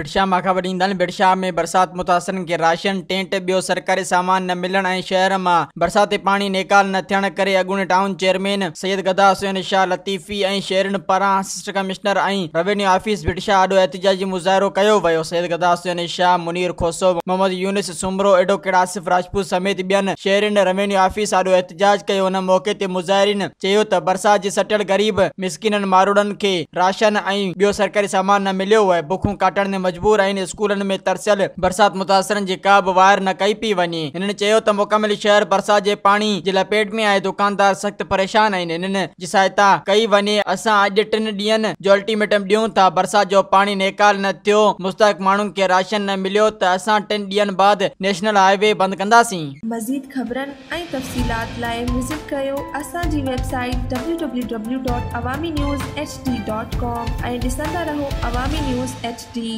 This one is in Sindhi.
ڀٽ شاهه مان خبر ڏيندڙ ڀٽ شاهه ۾ برسات متاثرن کي راشن، ٽينٽ، ٻيو سرڪاري سامان نه ملڻ ۽ شهر مان برساتي پاڻي نيڪال نه ٿيڻ ڪري اڳوڻي ٽائون چيئرمين سيد گدا حسين شاهه لطيفي ۽ شهرين پاران assistant commissioner ۽ revenue office Bhit Shah آڏو احتجاجي مظاهرو ڪيو ويو. سيد گدا حسين شاهه، منير کوسو، محمد يونس سومرو، ايڊووڪيٽ آصف راجپوت سميت ٻين شهرين روينيو آفيس آڏو احتجاج ڪيو. ان موقعي تي مظاهرين چيو ته برسات جي سٽيل غريب مسڪينن ماروئڙن کي راشن ۽ ٻيو سرڪاري سامان نه مليو اهي بکون ڪاٽڻ تي مجبور آهن اسڪولن ۾ ترسيل برسات متاثرن جي ڪا به واهر نه ڪئي پئي وڃي هنن چيو ته مڪمل شهر برسات جي پاڻي جي لپيٽ ۾ آهي دڪاندار سخت پريشان آهن هنن جي سهائتا ڪئي وڃي اسان اڄ ٽن ڏينهن جو الٽيميٽم ڏيون ٿا برسات جو پاڻي نيڪال نه ٿيو مستحق ماڻهن کي راشن نه مليو ته اسان ٽن ڏينهن بعد نيشنل هاء وي بند ڪنداسين. مزيد خبرن ۽ تفصيلات لاء وزٽ ڪريو اسان جي website W W W dot Awami news H D dot com ۽ ڏسندا رهو عوامي نيوز ايڇ ڊي.